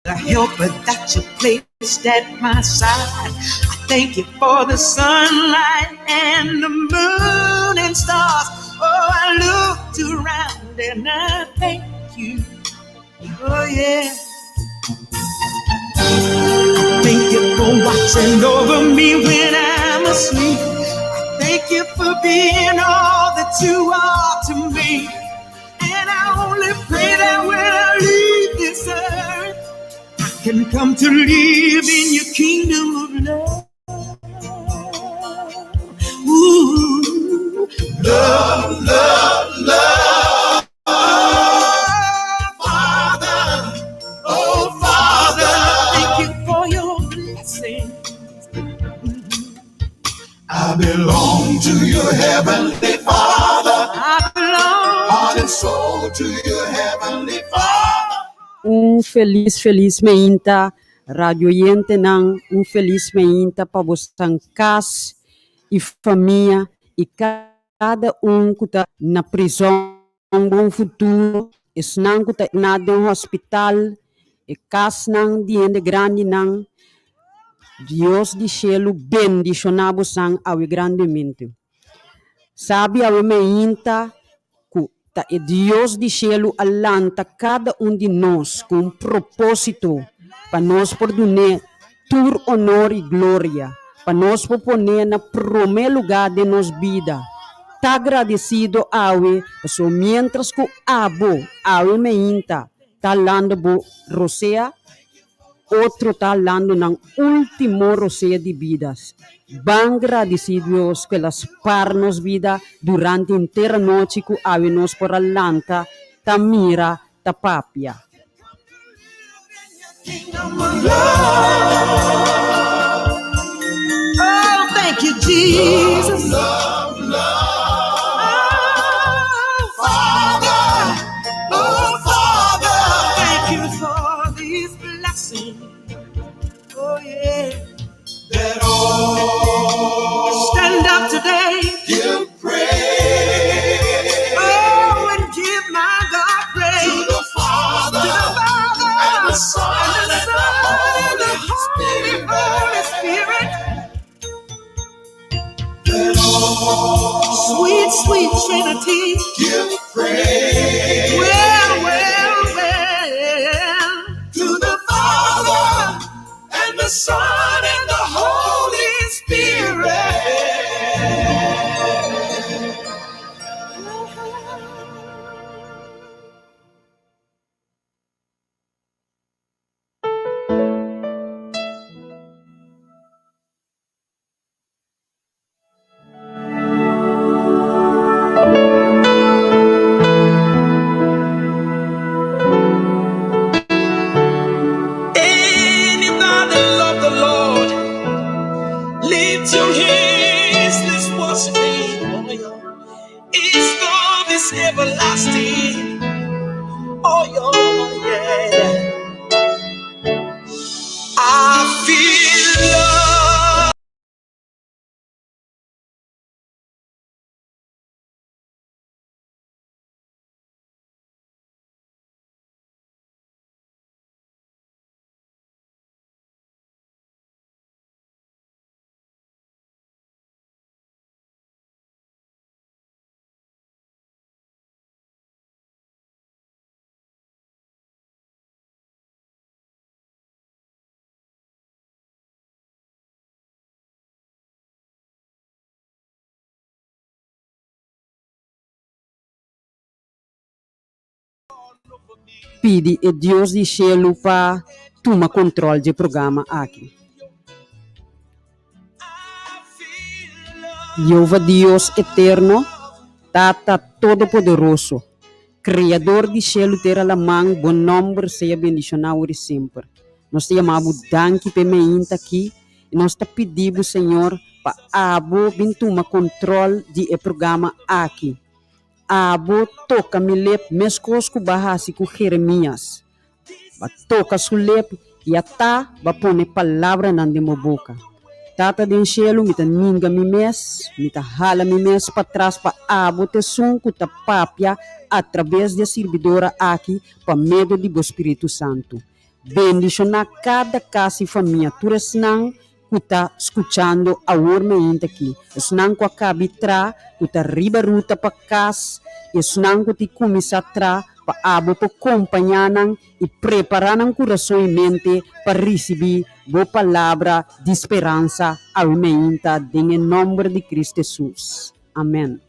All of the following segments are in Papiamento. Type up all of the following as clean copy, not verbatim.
The helper that you placed at my side. I thank you for the sunlight and the moon and stars. Oh, I looked around and I thank you. Oh, yeah. I thank you for watching over me when I'm asleep. I thank you for being all that you are to me. And I only pray that when I leave this earth, I can come to live in your kingdom of love. Ooh. Love, love, love. Father, oh Father. Thank you for your blessing. I belong to your heavenly Father. I belong Heart and soul to your heavenly Father. Un felis felis meinta radio oyentenan, un felis meinta pa bosan kas i famia i kada un ku ta na prizon bon futuro, esnan ku ta na den hospital, e kasnan di hende grandinan. Dios di shelu bendishoná bosan awe grandemente. Sabi awe meinta ku ta e Dios di shelu a lanta kada un di nos ku un propósito pa nos por dun'é tur honor i gloria, pa nos por pon'é na promé lugá den nos bida. Ta agradesido awe pasobra miéntras ku abo awe meinta ta landa bo rosea, Otro ta lando nan ultimo rosea di bida. Ban gradisí Dios ku el a spar nos bida durante henter anochi ku awe nos por a lanta, ta mira, ta papia. Stand up today. Give praise. Oh, and give my God praise. To the Father, to the Father and the Son, and the, and Son, the and the Holy Holy Spirit. Spirit. Sweet, sweet Trinity. Give praise. Well, well, well. To the Father and the Son and the Holy Spirit. Anybody love the Lord? Lift your hands, let's worship Him. Oh, yeah. His love is everlasting. Oh, yeah. I feel love. Pidi e Dios di shelu pa tuma control dje programa aki. Jehova Dios eterno, Tata Todopoderoso, Creador di shelu, tera, laman, bo nomber sea bendiciona awor i semper. Nos ta yama bo danki p'e meinta aki i nos ta pidi bo, Señor, pa abo bin tuma control di e programa aki. Abo toka mi lep meskos ku b'a hasi ku Jeremias. B'a toka su lep i ata b'a pone palabranan den bo boka. Tata den shelu, mi ta ninga mi mes, mi ta hala mi mes patras pa abo ta esun ku ta papia atrabes di e sirbidora aki pa medio di bo Spiritu Santu. Bendishoná kada kas i famia, tur esnan ku ta skuchando awor meinta aki, esnan ku a kabi tra, ku ta riba ruta pa kas, i esnan ku tin kuminsá tra, pa abo por kompañá nan i prepará nan kurason i mente pa risibí Bo palabra di speransa awe meinta den e nòmber di Kristu Hesus. Amèn.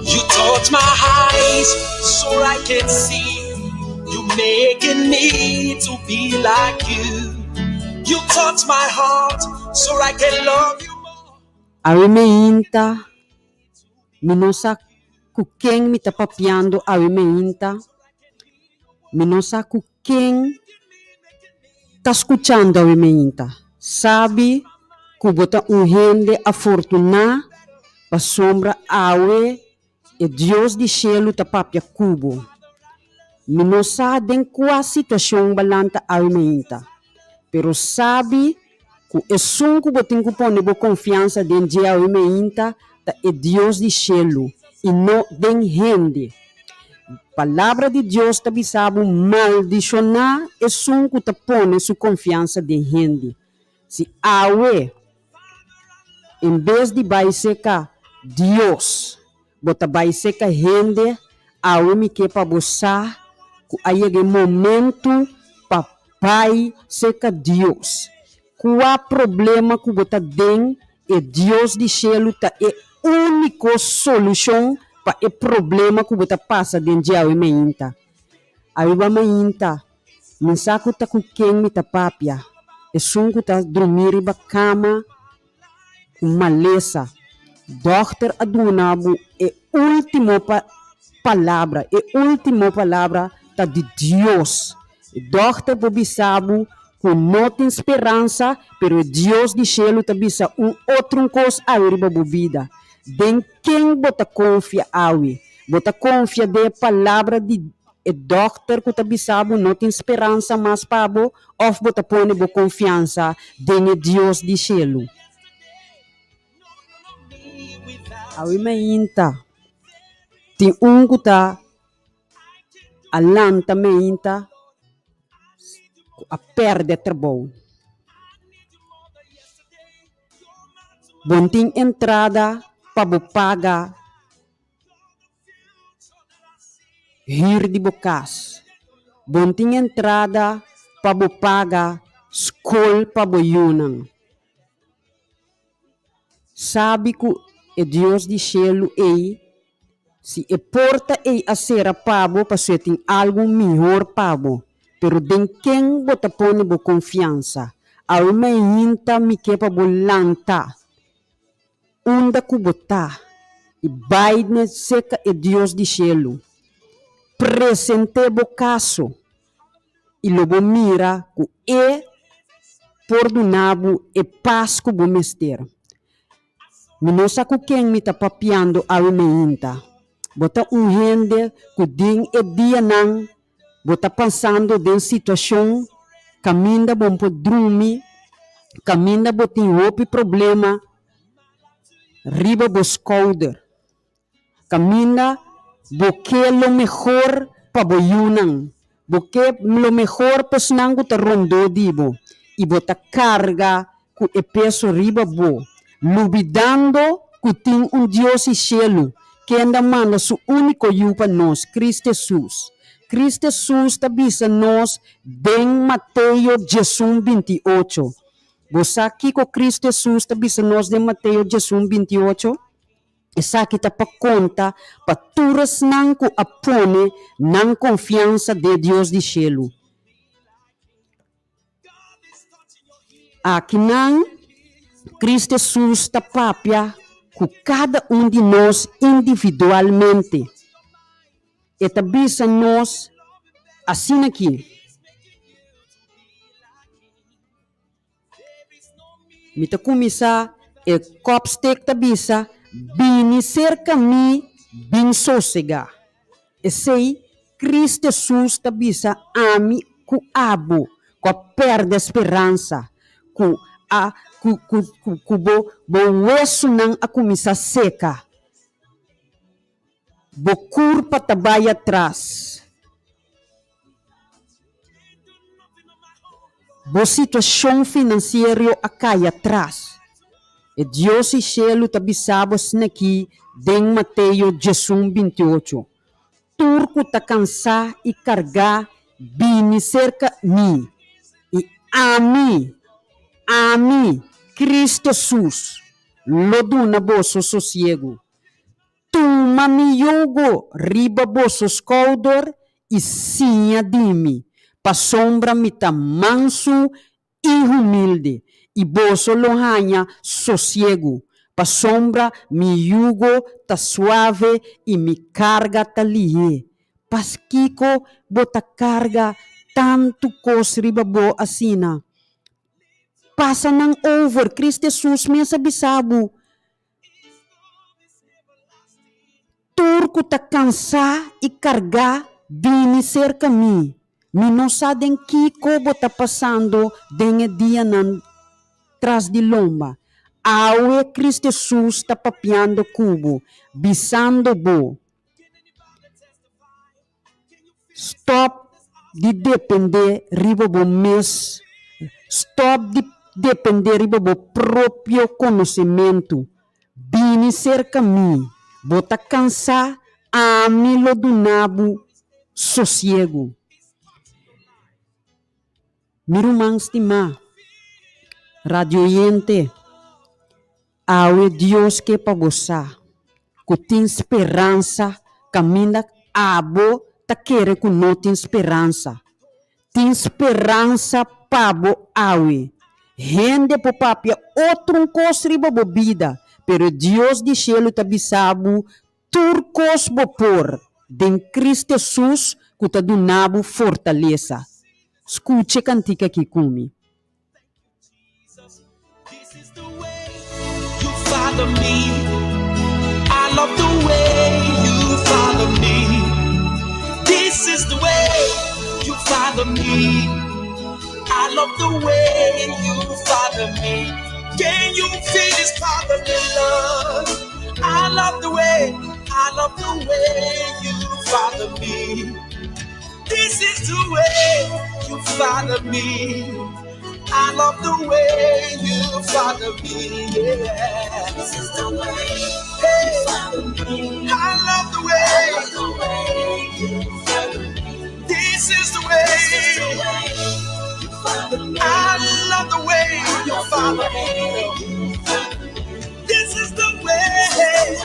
You touch my eyes so I can see. You making me to be like you. You touch my heart so I can love you more. Awe meinta, mi no sa ku ken mi ta papiando awe meinta, mi no sa ku ken ta skuchando awe meinta. Sabi ku bo ta un hende afortuná pasobra awe e Dios di shelu ta papia ku bo. Mi no sa den kua situashon bo a lanta awe meinta, pero sabi ku esun ku bo tin ku pone bo konfiansa den dje awe meinta ta e Dios di shelu i no den hende. Palabra di Dios ta bisa bo maldishoná esun ku ta pone su konfiansa den hende. Si awe, en bes di bai seka Dios, bo ta bai seka hende, awe mi ke pa bo sa ku a yega e momentu pa bai seka Dios. Kua problema ku bo ta den, e Dios di shelu ta e úniko solushon pa e problema ku bo ta pasa den dje awe mainta. Awe ba mainta, mi sa ku ta ku ken mi ta papia, esun ku ta drumí riba kama ku malesa. Dòkter a duna bo e último palabra, e último palabra ta di Dios. E dòkter por bisa bo ku no tin speransa, pero e Dios di shelu ta bisa un otro un kos awe riba bo bida. Den ken bo ta konfia awe? Bo ta konfia den e palabra di e dòkter ku ta bisa bo no tin speransa mas pa bo òf bo ta pone bo konfiansa den e Dios di shelu? Awe mainta tin un ku ta a lanta mainta ku a pèrdè trabou. Bo no tin entrada pa bo paga hür di bo kas. Bo no tin entrada pa bo paga skol pa bo yunan. Sabi ku e Dios di shelu ei, si e porta ei a sera pa bo pasobra e tin algu mihor pa bo. Pero den ken bo ta pone bo konfiansa? Awe mainta mi ke pa bo lanta unda ku bo ta i bai ne seka e Dios di shelu. Present'é bo kaso i lo bo mira ku e por duna bo e pas ku bo mester. Mi no sa ku ken mi ta papiando awe meinta. Bo ta un hende ku den e dianan bo ta pasando den situashon kaminda bo por drumi, kaminda bo tin hopi problema riba bo skouder. Kaminda bo ke lo mehor pa bo yunan, bo ke lo mehor pa esnan ku ta rondó di bo, i bo ta karga ku e peso riba bo, lubidando ku tin un Dios i shelu kende a manda su úniko Yu pa nos, Kristu Hesus. Kristu Hesus ta bisa nos den Mateo diesun 28. Bo sa kiko Kristu Hesus ta bisa nos den Mateo diesun 28? Esaki ta pa konta pa tur esnan ku a pone nan konfiansa den Dios di shelu. Akinan, Kristu Hesus ta papia ku kada un di nos individualmente. E ta bisa nos. Asina aki. Mi ta kuminsá e kòpstek ta bisa, Bini serka mi, bin sosegá. Esei Kristu Hesus ta bisa ami ku abo ku a pèrdè speransa, ku a ku ku ku bo bo wesunan a kuminsá seka, bo kurpa ta bai atras. Bo situashon finansierio a kai atras. E Dios di shelu ta bisa bo asina aki den Mateo 11, 28, Tur ku ta kansá i kargá, bini serka mi, i ami, ami, Kristu Hesus, lo duna boso sosiegu. Tuma mi yugo riba boso skouder i siña di mi, pasobra mi ta mansu i humilde, i boso lo haña sosiegu, pasobra mi yugo ta suave i mi karga ta lihé. Pakiko bo ta karga tantu kos riba bo asina? Pasa nan over, Kristu Hesus mes a bisa bo. Tur ku ta kansá i kargá, bini serka mi. Mi no sa den kiko bo ta pasando den e dianan tras di lomba. Awe Kristu Hesus ta papiando ku bo, bisando bo, Stòp di dependé riba bo mes. Stòp di dependé riba bo propio konosementu. Bini serka mi. Bo ta kansá, ami lo duna bo sosiegu. Mi ruman stimá, radioyente, awe Dios ke pa bo sa ku tin speransa kaminda abo ta kere ku no tin speransa. Tin speransa pa bo awe. Hende por papia otro kos riba bo bida, pero Dios di shelu ta bisa bo tur kos bo por den Kristu Hesus ku ta duna bo fortalesa. Skucha e kantika aki ku mi. This is the way you follow me. I love the way you follow me. This is the way you follow me. I love the way you follow me. Can you feel His fatherly love? I love the way, I love the way you follow me. This is the way you follow me. I love the way you follow me. Yeah. This is the way. Hey. You follow me. I love the way. I love the way you follow me. This is the way. This is the way you follow me. I love the way you follow me. This is the way.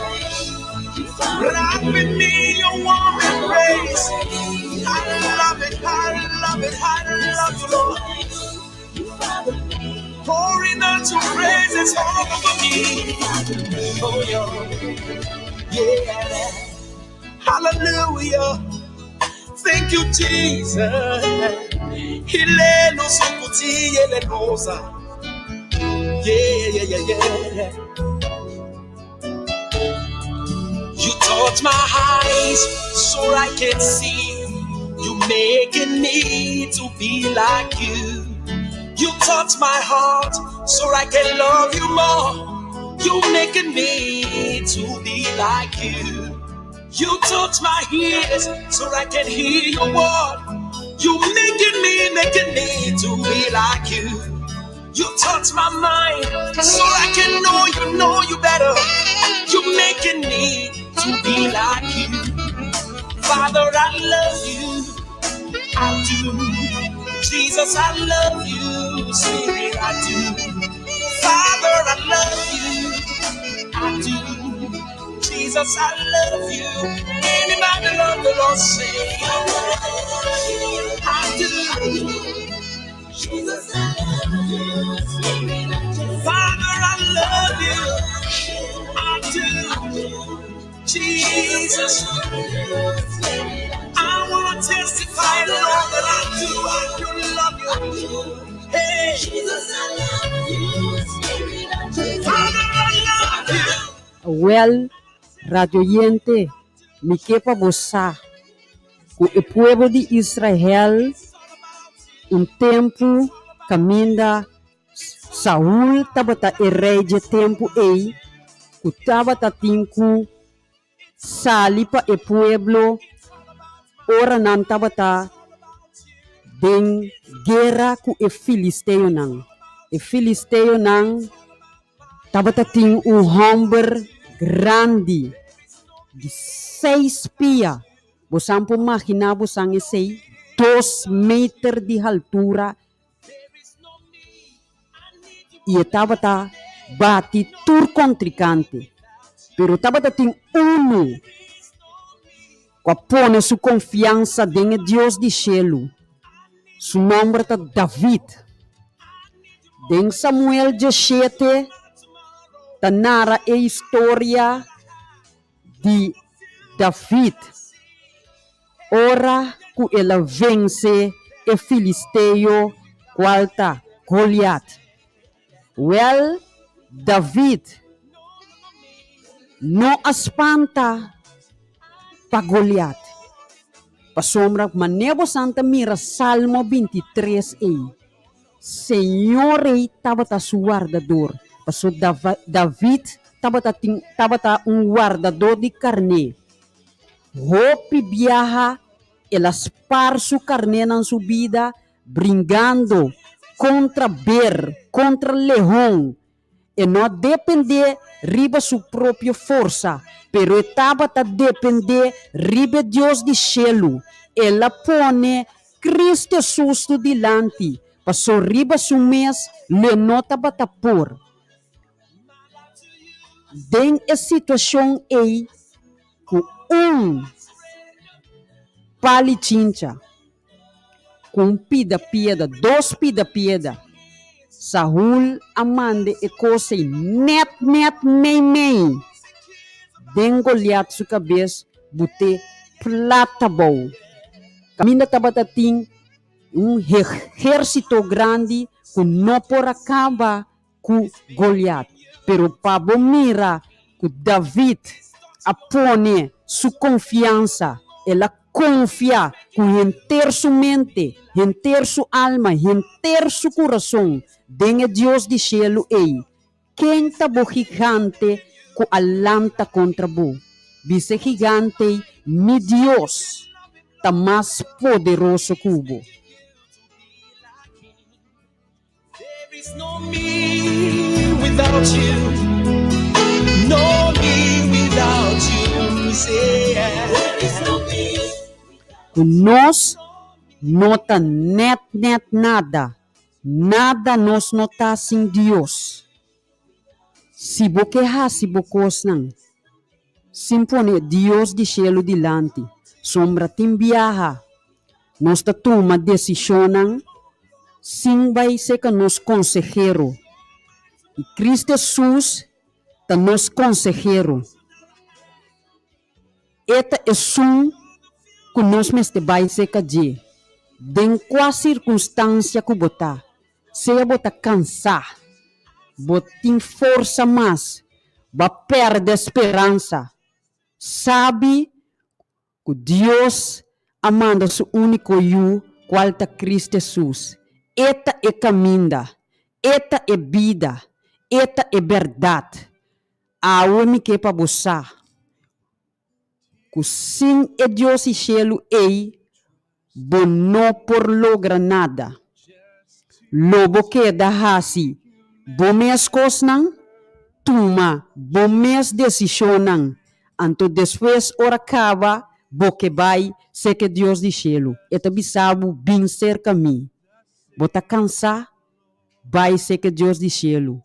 Wrap in me your warm embrace. I love it, I love it, I love you, Lord. Pouring out your praises all over me. Oh, yeah. Yeah. Hallelujah. Thank you, Jesus. Hilelo sukuti yeleloza. Yeah. You touch my eyes so I can see. You making me to be like you. You touch my heart so I can love you more. You making me to be like you. You touch my ears so I can hear your word. You making me to be like you. You touch my mind so I can know you better. You making me to be like you. Father, I love you. I do. Jesus, I love you. Spirit, I do. Father, I love you. I do. Jesus, I love you. Anybody love the Lord, say, I do. Jesus, I love you. Father, I love you. I do. Jesus, I want to testify, Lord. I do love you. Hey, Jesus, I love you. Spirit Father, I love you. Wel, radio oyente, mi ke pa bo sa ku e pueblo di Israel un tempu kaminda Saul tabata e rei dje tempu ei ku tabata tin ku sali pa e pueblo ora nan tabata den guera ku e filisteonan. E filisteonan tabata tin un hòmber grandi di seis pia. Bosan por maginá bosan esei? Dos meter di haltura i e tabata bati tur kontrinkante. Pero tabata tin unu ku a pone su konfiansa den e Dios di shelu. Su nòmber ta David. Den Samuel diesshete ta nara e historia di David ora ku el a vense e filisteo kual ta Goliat. Wèl, David no a spanta pa Goliat, pasobra manera bosan ta mira Salmo 23 ei, Señor ei tabata su wardador, paso David tabata tin tabata un wardador di karné. Hopi biaha el a spar su karnénan su bida bringando kontra ber, kontra lehon. E no a dependé riba su propio forsa, pero e tabata dependé riba e Dios di shelu. El a pone Cristo Hesus su dilanti, paso riba su mes lo e no tabata por. Den e situacion ei cu un pali chincha, Ku un pida pieda, dos pida pieda, Saul a manda e kos ei nèt nèt meimei den Goliat su kabes but'é plat abou. Kaminda tabata tin un ehérsito grandi ku no por a kaba ku Goliat. Pero pa bo mira ku David a pone su konfiansa, el a konfia ku henter su mente, henter su alma, henter su kurason den e Dios di shelu ei. Ken ta bo gigante ku a lanta kontra bo? Bisa e gigante ei, Mi Dios ta mas poderoso ku bo. There is no me without you, no me without you, say There is no me. Ku nos no ta nèt nèt nada, nada nos no ta sin Dios. Si bo ke hasi bo kosnan sin pone Dios di shelu dilanti, sombra tin biaha Nos ta tuma desishonnan sin bai serka nos konsehero, i Kristu Hesus ta nos konsehero. E ta esun ku nos mester bai serka dje den kua sirkunstansia ku bo ta, sea bo ta kansá, bo tin forsa mas, bo a pèrdè speransa. Sabi Ku Dios a manda su úniko Yu, kual ta Kristu Hesus. E ta e kaminda, E ta e bida, E ta e bèrdat. Awe mi ke pa bo sa ku sin e Dios i shelu ei bo no por logra nada. Lo bo keda hasi bo mes kosnan, tuma bo mes desishonnan, anto despues ora kaba bo ke bai serka e Dios di shelu. E ta bisa bo, Bin serka mi. Bo ta kansá? Bai serka e Dios di shelu.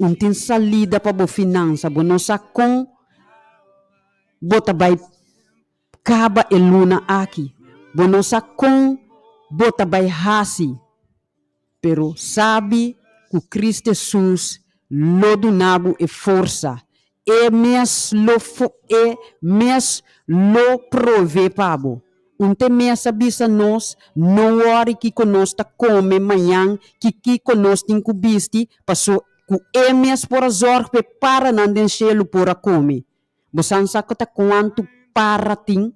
Un tin salida pa bo finansa, bo no sa kon bo ta bai kaba e luna aki, bo no sa kon bo ta bai hasi, pero sabi ku Cristo Hesus lo duna bo e forsa, e mes lo e mes lo prove pa bo. Un te mes a bisa nos, no wòri kiko nos ta kome mañan, ki kiko nos tin ku bisti, paso ku e mes por a zòrg pa e paranan den shelu por a kome. Bo san sa ku ta kuantu para tin?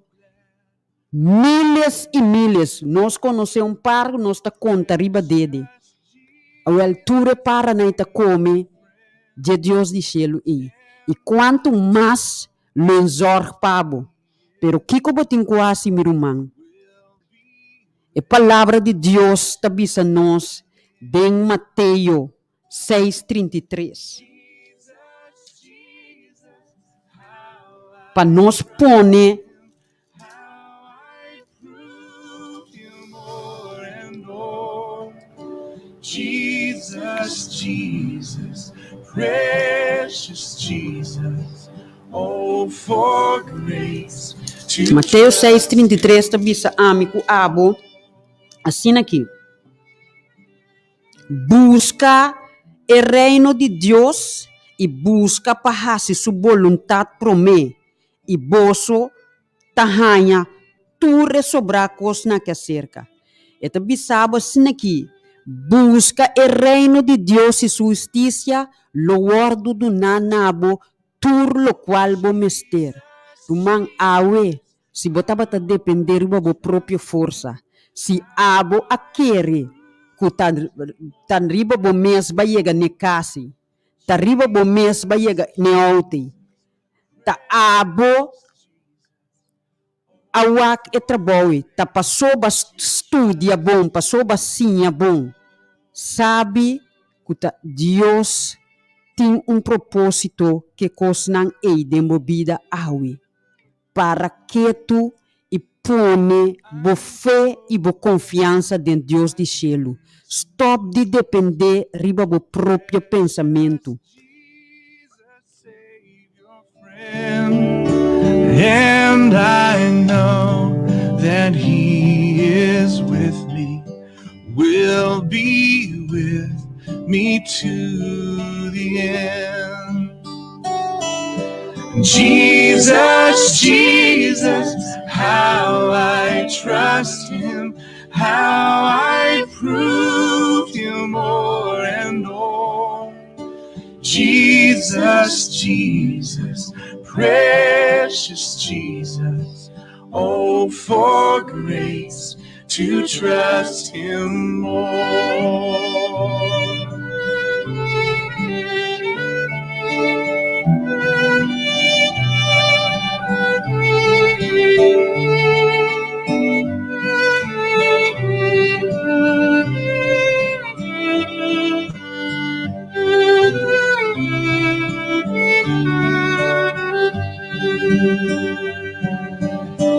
Miles i miles. Nos konosé un par, nos ta konta riba dede. Awèl, tur e paranan ei ta kome dje Dios di shelu ei. I kuantu mas lo e zòrg pa bo. Pero kiko bo tin ku hasi, mi ruman? E Palabra di Dios ta bisa nos den Mateo seis 33. Pa nos pone. Jesus, Jesus, precious Jesus, oh for grace to Mateo 6, 33 ta bisa ami ku abo asina aki. Buska e Reino di Dios i buska pa hasi su boluntat promé, i boso ta haña tur e sobrá kosnan aki aserka. E ta bisa bo asin'akí, Buska e Reino di Dios i su hustisia, lo wòrdu duná na bo tur lokual bo mester. Ruman, awe Si bo tabata dependé riba bo propio forsa, si abo a kere ku ta ta riba bo mes ba yega n'e kasi, ta riba bo mes ba yega n'e outo, ta abo a wak e trabou ei, ta pasobra studia bon, pasobra siña bon, sabi ku ta Dios tin un propósito ku e kosnan ei den bo bida awe. Para ketu i pone bo fe i bo konfiansa den Dios di shelu. Stòp di dependé riba bo propio pensamentu. And I know that he is with me, will be with me to the end. Jesus, Jesus, how I trust him, how I prove him o'er and o'er. Jesus, Jesus, precious Jesus, oh, for grace to trust him more.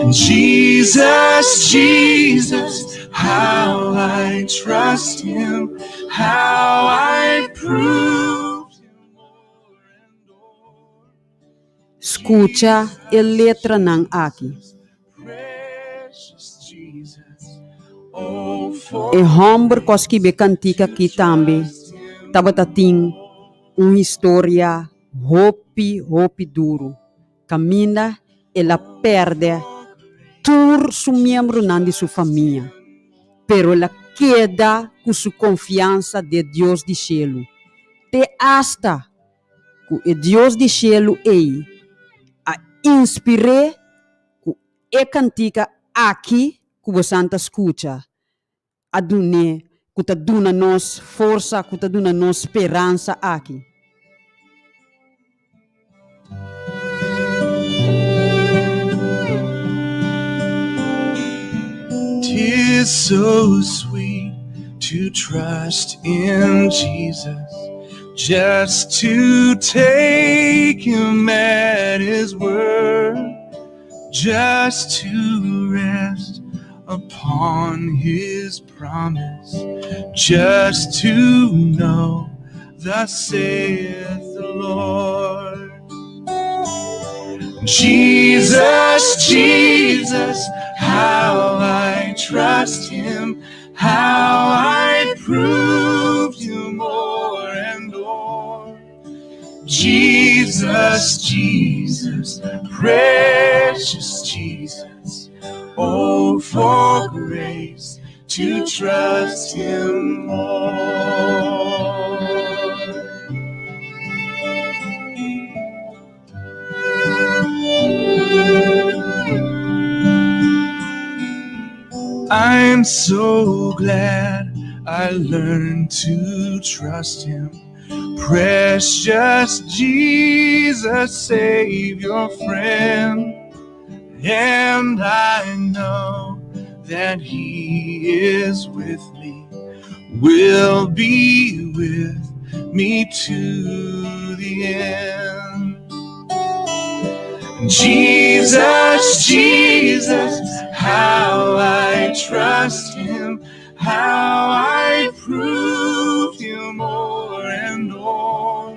Jesus, Jesus, how I trust him, how I prove him more and more. Skucha e letranan aki. Precious Jesus, oh, for E hòmber ku a skibi e kantika aki tambe tabata tin un historia hopi, hopi duru. Kaminda el a pèrdè tur su miembronan di su famia, pero el a keda ku su konfiansa den Dios di shelu, te asta ku e Dios di shelu ei a inspir'é ku e kantika aki ku bosan ta skucha a dun'é, ku ta duna nos forsa, ku ta duna nos speransa aki. Tis so sweet to trust in Jesus, just to take him at his word, just to rest upon his promise, just to know thus saith the Lord. Jesus, Jesus, how I trust him, how I prove him more and more. Jesus, Jesus, precious Jesus, oh. Oh, for grace to trust Him more. I'm so glad I learned to trust Him. Precious Jesus, Savior, friend. And I know that He is with me, will be with me to the end. Jesus, Jesus, how I trust Him, how I prove Him more and more.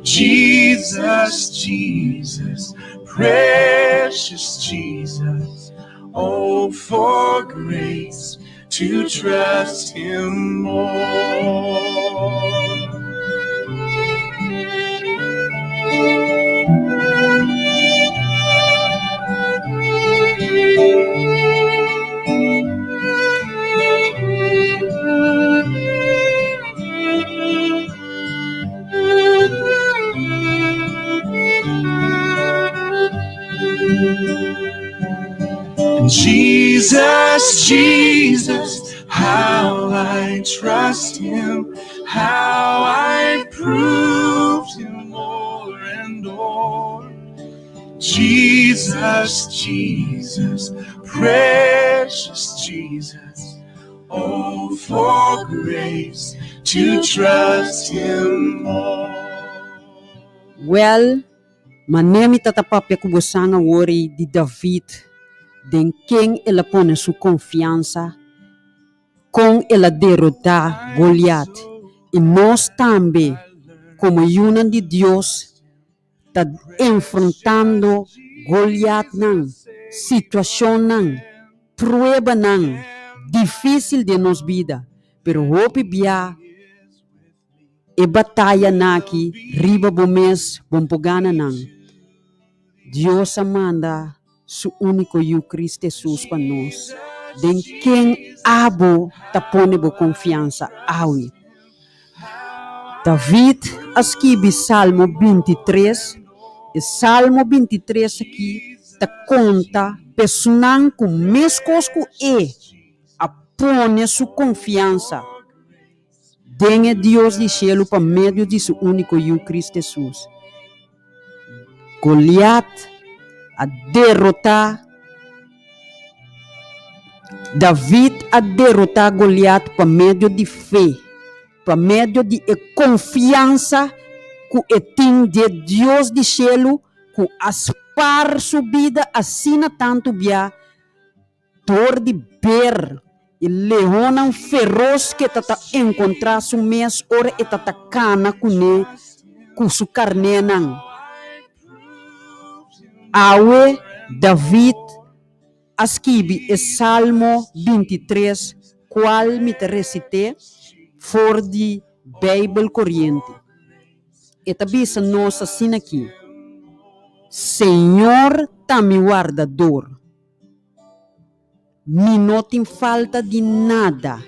Jesus, Jesus, precious Jesus, oh, for grace to trust Him more. Jesus, Jesus, how I trust him, how I proved him more and more. Jesus, Jesus, precious Jesus, oh, for grace to trust him more. Well, manera mi tata papia ku bosan awor ei di David, den ken el a pone su konfiansa, kon el a derotá Goliat. I nos tambe, komo yunan di Dios, ta enfrentando Goliatnan, situashonnan, pruebanan difísil den nos bida. Pero hopi bia e batayanan aki riba bo mes bo por gana nan. Dios a manda su úniko Yu Cristo Hesus pa nos. Den ken abo ta pone bo konfiansa awe? David a skibi Salmo 23. E Salmo 23 aki ta konta personanan ku meskos ku e a pone su konfiansa den e Dios di shelu pa medio di su úniko Yu Cristo Hesus. Goliat a derotá David a derotá Goliat pa medio di fe, pa medio di e konfiansa ku e tin den Dios di shelu ku a spar su bida asina tantu bia dor di ber e leonnan feros ku e ta ta enkontrá su mes ora e ta ta kana kuné ku su karnénan. Awe David a skibi e Salmo 23, kual mi ta resit'é for di Beibel Koriente. E ta bisa nos asina aki, Señor ta mi wardador, mi no tin falta di nada.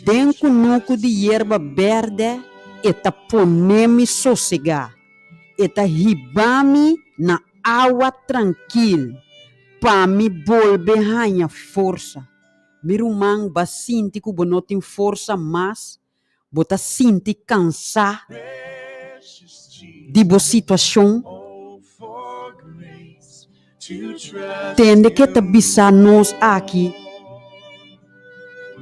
Den kunuku di yerba bèrdè e ta pone mi sosegá, e ta hiba mi na awa trankil pa mi bolbe haña forsa. Mi ruman, bo a sinti ku bo no tin forsa mas? Bo ta sinti kansá di bo situashon? Tende ke ta bisa nos aki,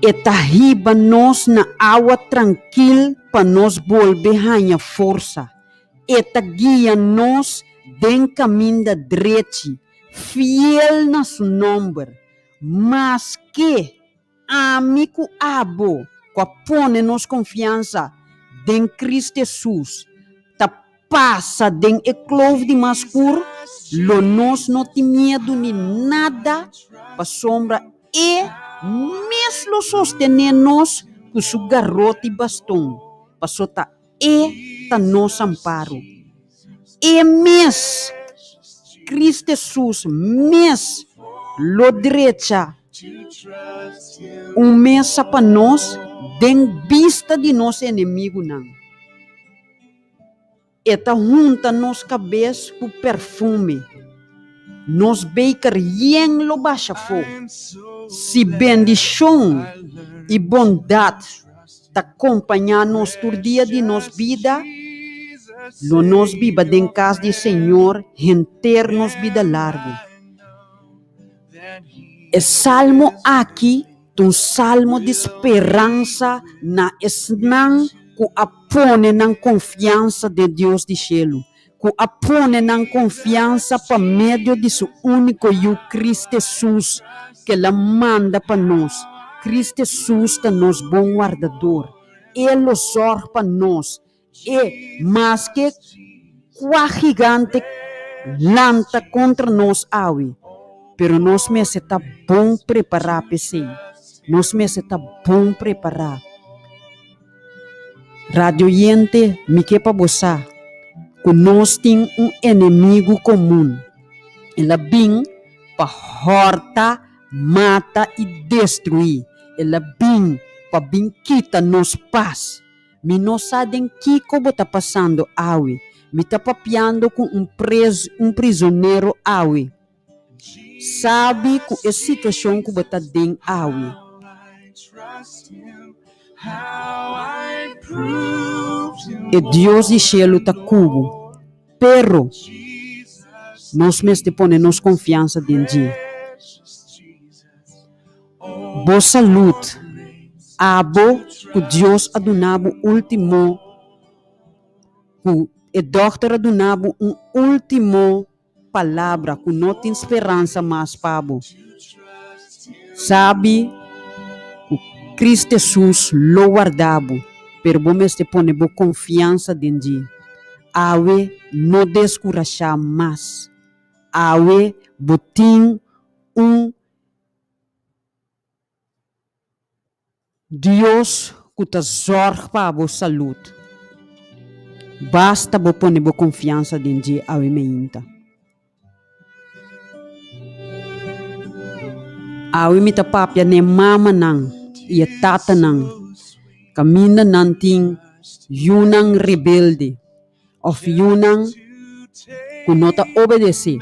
E ta hiba nos na awa trankil pa nos bolbe haña forsa. E ta guia nos den kaminda drechi, fiel na su nòmber. Maske Ami ku abo ku a pone nos konfiansa den Kristu Hesus ta pasa den e kloof di mas skur, lo nos no tin miedu ni nada, pasobra E mes lo sostené nos ku su garoti baston, paso ta E ta nos amparo. E mes, Kristu Hesus mes. lo drecha un mesa pa nos den bista di nos enemigunan. E ta hunta nos kabes ku perfume. Nos beker yen lo basha afó. Si bendishon i bondat ta kompañá nos tur dia di nos bida, lo nos biba den kas di Señor henter nos bida largu. E salmo aki ta un salmo di speransa na esnan ku a pone nan konfiansa den Dios di shelu, ku a pone nan konfiansa pa medio di su úniko Yu Kristu Hesus ku el a manda pa nos. Kristu Hesus ta nos bon wardador. E lo sòrg pa nos. E maske kua gigante lanta kontra nos awe, pero nos mester ta bon prepará p'esei. Nos mester ta bon prepará. Radioyente, mi ke pa bo sa ku nos tin un enemigu komun. El a bin pa hòrta, mata i destruí. El a bin pa bin kita nos pas. Mi no sa den kiko bo ta pasando awe. Mi ta papiando ku un pres un prizonero awe. Sabi ku e situashon ku bo ta den awe. E Dios di shelu ta ku bo. Pero, nos mester pone nos konfiansa den dje. Bo salud, abo ku Dios a duna bo ultimo, ku e dòkter a duna bo un ultimo palabra ku no tin speransa mas pa bo. Sabi ku Cristo Hesus lo warda bo, pero bo mester pone bo konfiansa den dje. Awe no deskurashá mas. Awe bo tin un Dios ku ta zòrg pa bo salud. Basta bo pone bo konfiansa den dje awe meinta. Awe mi ta papia n'e mamanan i e tatanan kaminda nan tin yunan rebelde òf yunan ku no ta obedesé.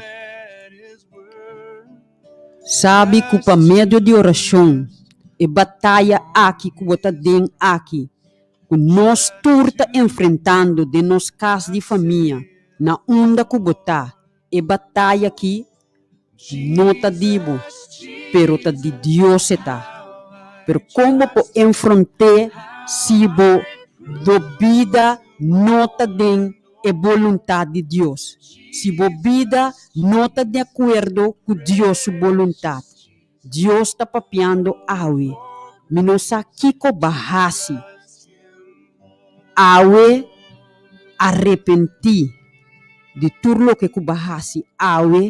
Sabi ku pa medio di orashon e bataya aki ku bo ta den aki, ku nos tur ta enfrentando den nos kas di famia, na unda ku bo ta, e bataya aki no ta di bo, pero ta di Dios e ta. Pero kon bo por enfront'é si bo bo bida no ta den e boluntat di Dios. Si bo bida no ta di akuerdo ku Dios su boluntat, Dios ta papiando awe, Mi no sa kiko ba hasi. Awe arepentí di tur loke ku ba hasi awe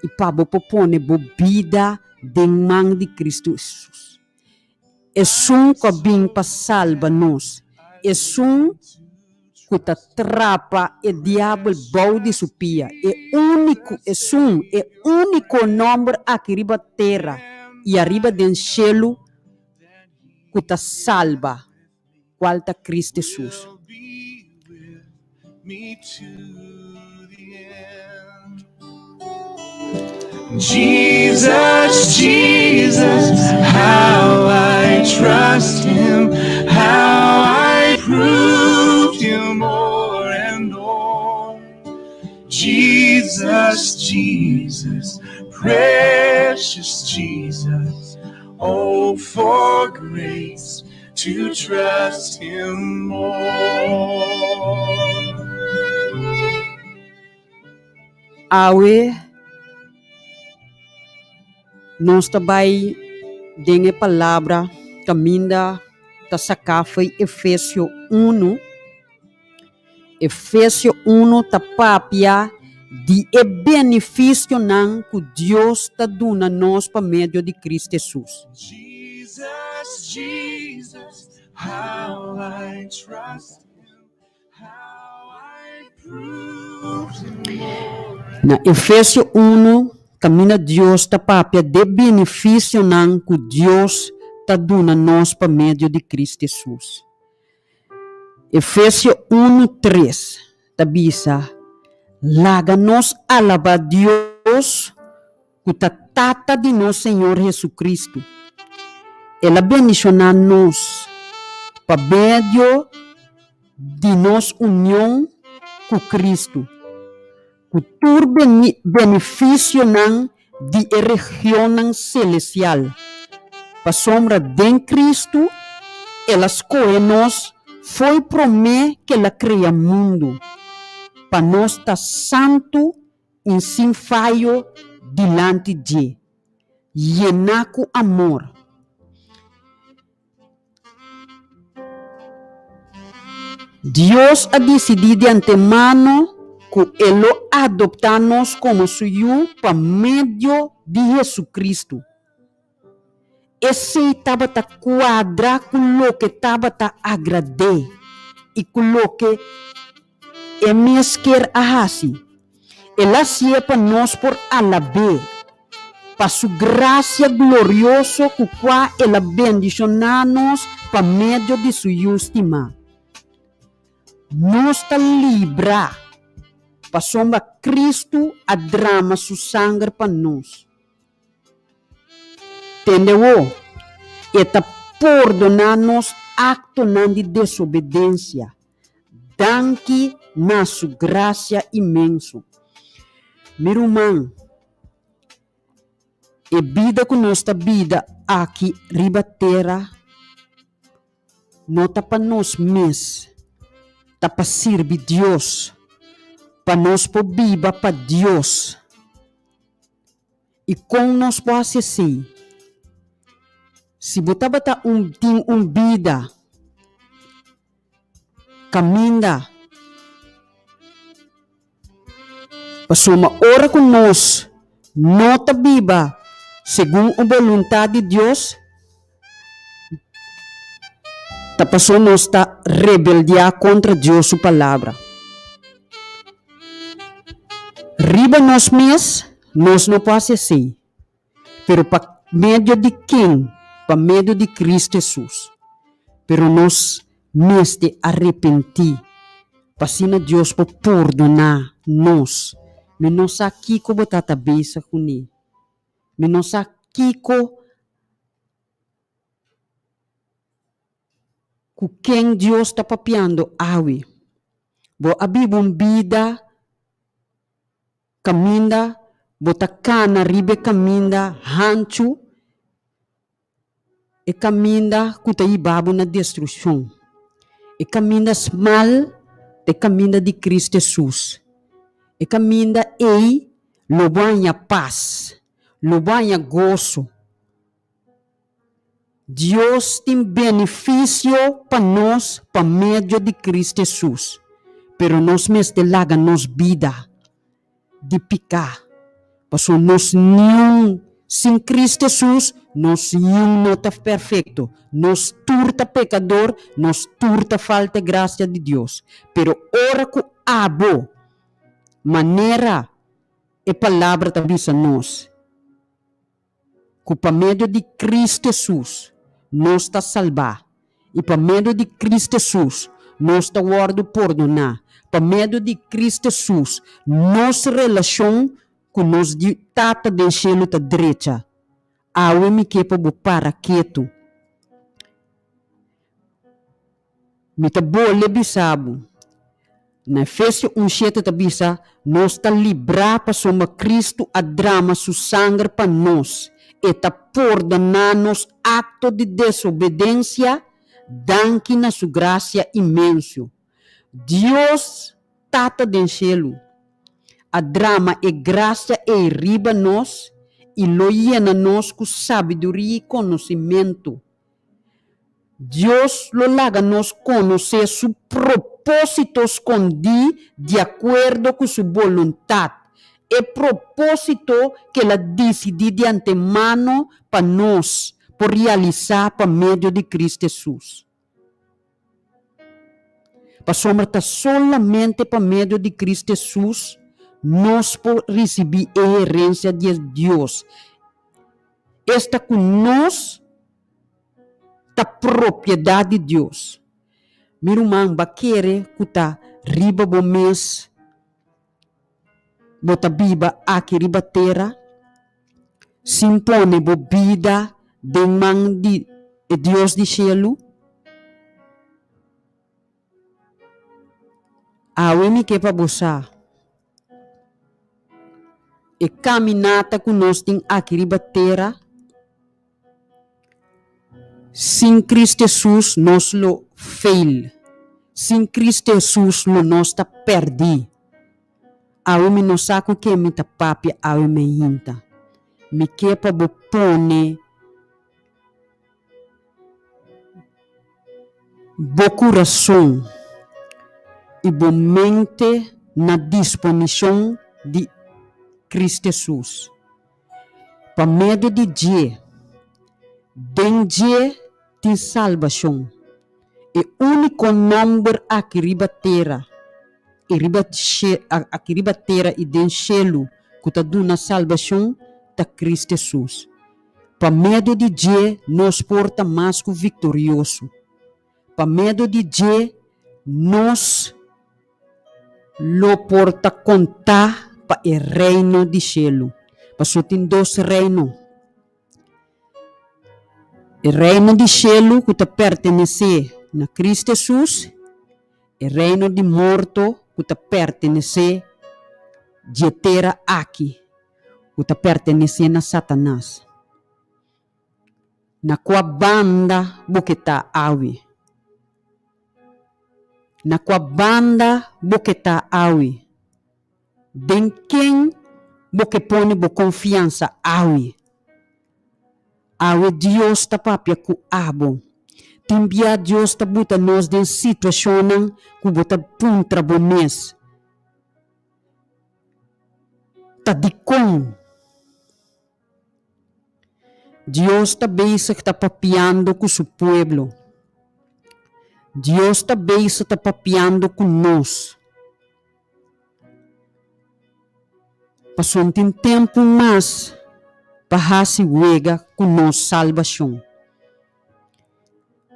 i pa bo por pone bo bida den man di Kristu Hesus. Esun ku a bin pa salba nos, esun ku ta trapa e diabel bou di su pia, e úniko, esun, e úniko nòmber aki riba tera i ariba den shelu ku ta salba, kual ta Kristu Hesus. Jesus, Jesus, how I trust him, how I proved him more and more. Jesus, Jesus, precious Jesus, oh, for grace to trust him more. Awe nos ta bai den e palabra kaminda ta saká fo'i Efesio unu. Efesio unu ta papia di e benefisionan ku Dios ta duna nos pa medio di Kristu Hesus. Jesus, Jesus, how I trust him, how I prove him more. Na Efesio unu. kaminda Dios ta papia d'e benefisionan ku Dios ta duna nos pa medio di Kristu Hesus. Efesio unu tres ta bisa, Laga nos alabá Dios ku ta Tata di nos Señor Hesukristu. El a bendishoná nos pa medio di nos union ku Kristu, ku tur benefisionan di e regionnan selestial, pasobra den Kristu el a skohe nos fo'i promé ku el a krea mundu, pa nos ta santu i sin fayo dilanti dje, yená ku amor. Dios a disidí di antemano ku e lo adoptá nos komo su yu pa medio di Hesukristu. Esei tabata kuadra ku loke tabata agrad'é i ku loke e mes ker a hasi. El a hasié pa nos por alab'é, pa su grasia glorioso ku kua el a bendishoná nos pa medio di su Yu stimá. Nos ta librá pasobra Kristu a drama su sanger pa nos. Tende wo, e ta pordoná nos aktonan di desobedensia. Danki na su grasia inmenso. Mi ruman, e bida ku nos ta bida aki riba tera no ta pa nos mes, ta pa sirbi Dios, pa nos por biba pa Dios. I kon nos por hasi esei? Si bo tabata un tin un bida kaminda, pasobra ora ku nos no ta biba segun e boluntat di Dios, ta pasobra nos ta rebeldiá kontra Dios su Palabra. Riba nos mes nos no por hasi esei, pero pa medio di ken? Pa medio di Cristo Hesus. Pero nos mester arepentí pa asina Dios por pordoná nos. Mi no sa kiko bo ta ta bezig kuné. Mi no sa kiko ku ken Dios ta papiando awe. Bo a biba un bida kaminda bo ta kana riba e kaminda hanchu, e kaminda ku ta hiba bo na destrukshon. E kaminda smal ta e kaminda di Kristu Hesus. E kaminda ei lo bo haña pas, lo bo haña goso. Dios tin benefisio pa nos pa medio di Kristu Hesus, pero nos mester laga nos bida di piká, pasobra nos niun, sin Kristu Hesus, nos niun no ta perfekto, nos tur ta pekador, nos tur ta falta e grasia di Dios. Pero ora ku abo, manera e Palabra ta bisa nos, ku pa medio di Kristu Hesus nos ta salbá, i pa medio di Kristu Hesus nos ta wòrdu pordoná, pa medio di Kristu Hesus nos relashon ku nos Tata den shelu ta drecha. Awe mi ke pa bo para ketu. Mi ta bolbe bisa bo, na Efesio un shete ta bisa, nos ta librá pasobra Kristu a drama su sanger pa nos, e ta pordoná nos akto di desobedensia danki na su grasia inmenso. Dios, Tata den shelu, a drama e grasia ei riba nos i lo yena nos ku sabiduria i konosimentu. Dios lo laga nos konosé su propósito skondí di akuerdo ku su boluntat, e propósito ku el a disidí di antemano pa nos por realisá pa medio di Kristu Hesus. Pasobra ta solamente pa medio di Kristu Hesus. nos por risibí e herensia di e Dios, esta ku nos ta propiedat di Dios. Mi ruman, ba kere ku ta riba bo mes bo ta biba aki riba tera sin pone bo bida den man di e Dios di shelu? Awe mi ke pa bo sa, e kaminata ku nos tin aki riba tera, sin Cristo Hesus nos lo fail, sin Cristo Hesus lo nos ta pèrdí. Awe mi no sa ku ke mi ta papia awe meinta. Mi ke pa bo pone Bo kurason i bo mente na disponishon di Kristu Hesus. Pa medio di dje, den dje tin salbashon. E úniko nòmber aki riba tera i riba aki riba tera i den shelu ku ta duna salbashon ta Kristu Hesus. Pa medio di dje nos por ta mas ku viktorioso. Pa medio di dje nos lo por ta kontá pa e Reino di shelu. Pasobra tin dos reino. E Reino di shelu ku ta pertenesé na Kristu Hesus, e reino di morto ku ta pertenesé dje tera aki. ku ta pertenesé na Satanas. Na kua banda bo ke ta awe? Na kua banda bo ke ta awe? Den ken bo ke pone bo konfiansa awe? Awe Dios ta papia ku abo. Tin bia Dios ta buta nos den situashonnan ku bo ta puntra bo mes. Ta dikon Dios ta bezig ta papiando ku su pueblo? Dios ta bezig ta papiando ku nos. Pasobra tin tempu mas pa hasi wega ku nos salbashon.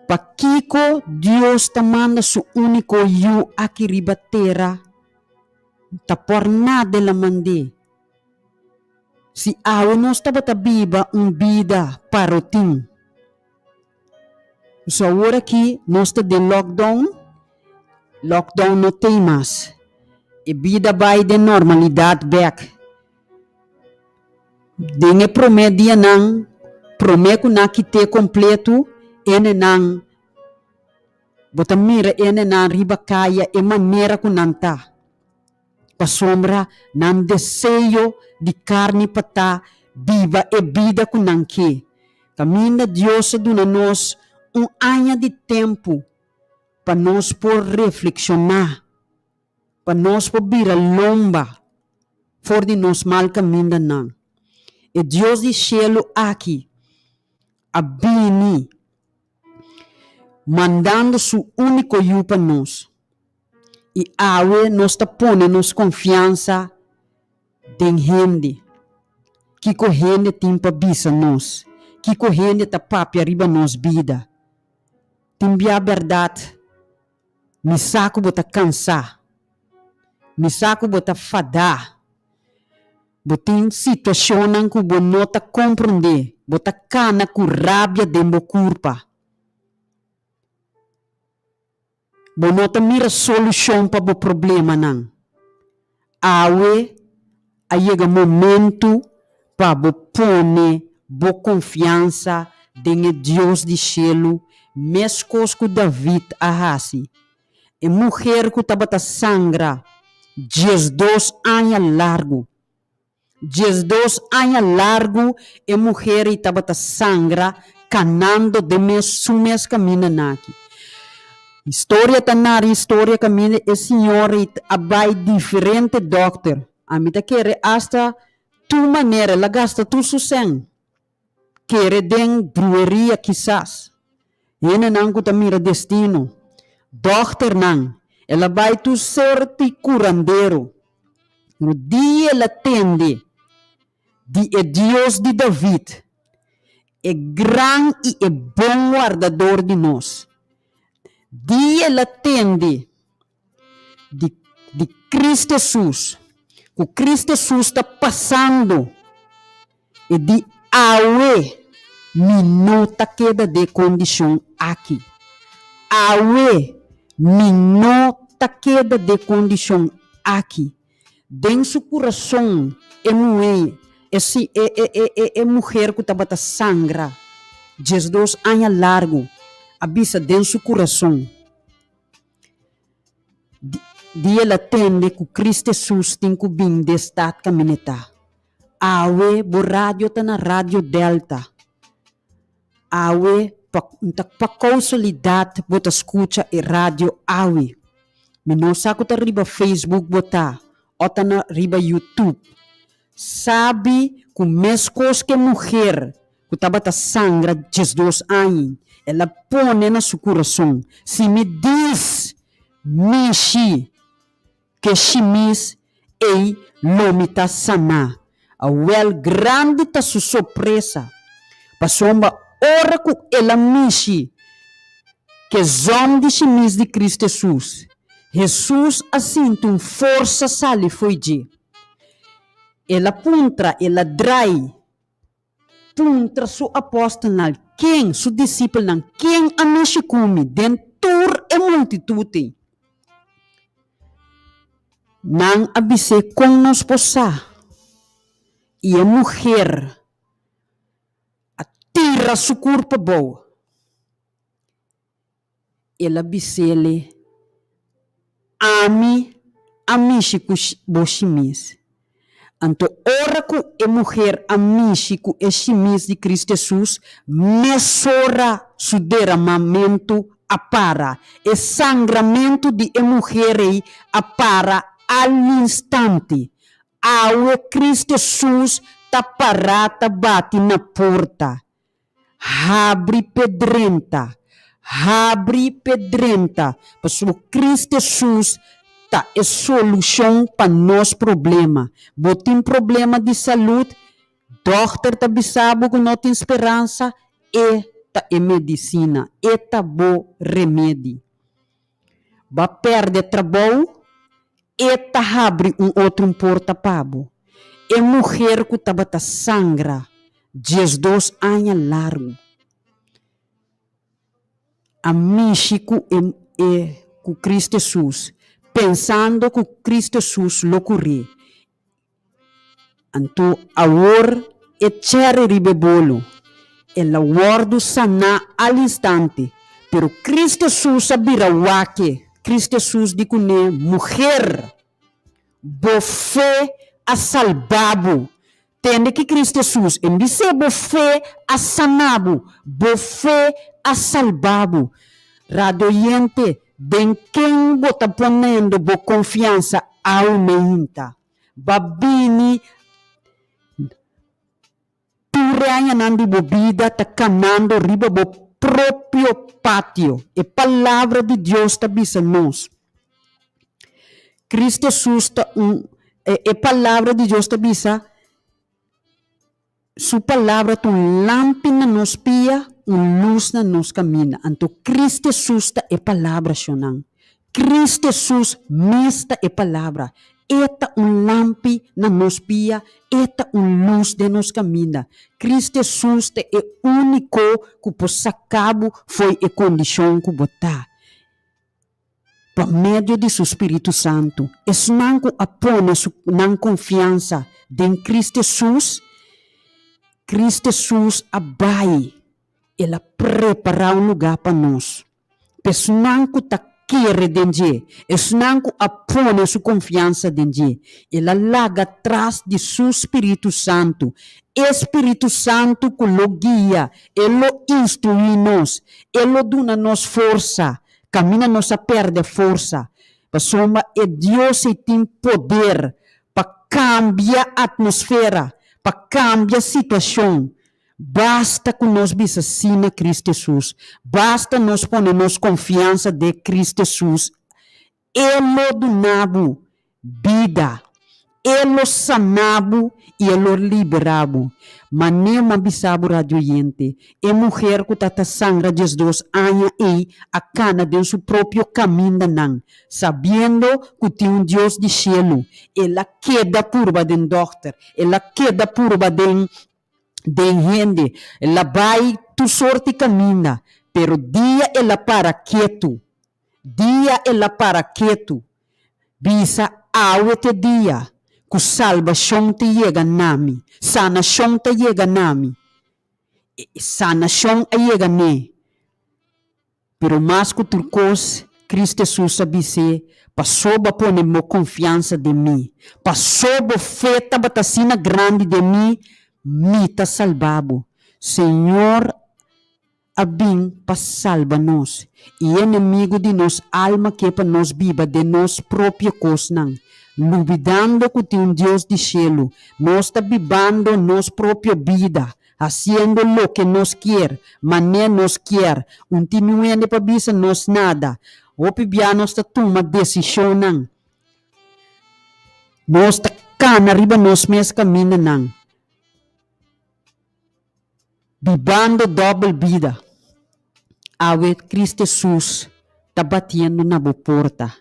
Pakiko Dios ta manda su úniko Yu aki riba tera? Ta por nada el a mand'é. Si awe nos tabata biba un bida parotin. So awor aki nos ta den lockdown, lockdown no t'ei mas. E bida bai den normalidat bèk. Den e promé dianan, promé ku nan kit'é kompletu, enenan, bo ta mira enenan riba kaya e manera ku nan ta, pasobra nan deseo di karni pa ta biba e bida ku nan ke. Kaminda Dios a duna nos un aña di tempu pa nos por reflekshoná. Pa nos por bira lomba for di nos mal kamindanan. E Dios di shelu aki a bini mandando su úniko Yu pa nos, i awe nos ta pone nos konfiansa den hende. Kiko hende tin pa bisa nos? Kiko hende ta papia riba nos bida? Tin bia bèrdat Mi sa ku bo ta kansá. Mi sa ku bo ta fadá. Bo tin situashonnan ku bo no ta komprondé. Bo ta kana ku rabia den bo kurpa. Bo no ta mira solushon pa bo problemanan. Awe a yega momentu pa bo pone bo konfiansa den e Dios di shelu meskos ku David a hasi. E muher ku tabata sangra diesdos aña largu. 12 aña largu e muher ei tabata sangra kanando den mes su mes kamindanan aki. Historia ta nara historia kaminda e señor ei a bai diferente dòkter. Ami ta kere asta tur manera el a gasta tur su sèn. Kere den brueria kisas. Hendenan ku ta mira destino. Dòkternan. El a bai tur sorti kurandero. No dia el a tende di e Dios di David, e gran i e bon wardador di nos. Dia el a tende di di Cristo Hesus, ku Cristo Hesus ta pasando, e di, Awe mi no ta keda den e kondishon aki. Awe mi no ta keda den e kondishon aki. Den su kurason e muhé, e si, e, e, e, e, e muher ku tabata sangra diesdos aña largu, a bisa den su kurason, Di, di el a tende ku Cristo Hesus tin ku bin den stat kaminetá. Awe bo radio ta na Radio Delta. Awe pa ta pa kousualidat bo ta skucha e radio awe. Mi no sa ku ta riba Facebook bo ta o ta na riba YouTube. Sabi ku meskos ku e muher ku tabata sangra 12 aña, el a pone na su kurason, Si mi dis mishi Ke shimis ei lo mi ta saná. Awèl grandi ta su sorpresa, pasobra ora ku el a mishi ke zòm di shimis di Kristu Hesus, Hesus a sinti un forsa sali fo'i dje. El a puntra, el a drai puntra su apòstelnan, ken, su disipelnan, ken a mishi ku mi den tur e multitut ei? Nan a bis'é, Kon nos por sa? I e muher a tira su kurpa abou. El a bis'ele, Ami a mishi ku bo shimis. Anto ora ku e muher a mishi ku e shimis di Cristo Hesus, mesora su deramamentu a para. E sangramentu di e muher ei a para al instante. Awe Cristo Hesus ta pará ta bati na porta. Habri p'e drenta, habri p'e drenta, pasobra Cristo Hesus ta e solucion pa nos problema. Bo tin problema di salud, dokter ta bisa bo cu no tin speransa, e ta e medicina, e ta bo remedi. Bo a perde trabou, e ta habri un otro un porta pa bo. E muher ku tabata sangra 12 aña largu a mishi ku e e ku Cristo Hesus, pensando ku Cristo Hesus lo kur'é. Anto awor e cherry riba e bolo, el a wòrdu saná al instante. Pero Cristo Hesus a bira wak-e. Cristo Hesus di kuné, Muher, bo fe a salba bo. Tende ki Cristo Hesus en bis'é, Bo fe a saná bo, bo fe a salba bo. Radioyente, den ken bo ta ponendo bo konfiansa aumenta? Ba bini tur e añanan di bo bida ta kanando riba bo propio patio. E Palabra di Dios ta bisa nos, Cristo Hesus ta un, e Palabra di Dios ta bisa, Su Palabra ta un lampi na nos pia, un lus na nos kaminda. Anto Cristo Hesus ta e Palabra, shonnan. Cristo Hesus mes ta e Palabra. E ta un lampi na nos pia, e ta un lus den nos kaminda. Cristo Hesus ta e úniko ku por saka bo fo'i e kondishon ku bo ta. Pa medio di su spiritu santu, esnan ku a pone su nan konfiansa den Cristo Hesus, Cristo Hesus a bai, el a prepará un lugá pa nos. Pa esnan ku ta kere den dje, esnan ku a pone su konfiansa den dje, el a laga tras di su spiritu santu, e spiritu santu ku lo guia, e lo instruí nos, e lo duna nos forsa, Kaminda nos a pèrdè forsa, pasobra e Dios ei tin poder pa kambia atmosfera, pa kambia situashon. Basta ku nos bisa sí na Kristu Hesus, basta nos pone nos konfiansa den Kristu Hesus, E lo duna bo bida. E lo sana bo i e lo libera bo. Manera mi a bisa bo radio oyente, e muher ku ta ta sangra diesdos aña ei a kana den su propio kamindanan, sabiendo ku tin un Dios di shelu. El a keda purba den dòkter, el a keda purba den den hende, el a bai tur sorti kaminda, pero dia el a para ketu, dia el a para ketu, Bisa awe t'e dia ku salbashon ta yega na mi, sanashon ta yega na mi. E sanashon a yega n'e. Pero mas ku tur kos, Kristu Hesus a bis'é, Paso bo a pone bo konfiansa den mi, paso bo fe tabata asina grandi den mi, mi ta salba bo. Señor a bin pa salba nos, i e enemigu di nos alma ke pa nos biba den nos propio kosnan, lubidando ku tin un Dios di shelu. Nos ta bibando nos propio bida, hasiendo loke nos kier, manera nos kier, un tin niun hende pa bisa nos nada. Hopi bia nos ta tuma desishonnan. Nos ta kana riba nos mes kamindanan. Bibando dòbel bida. Awe Cristo Hesus ta batiendo na bo porta.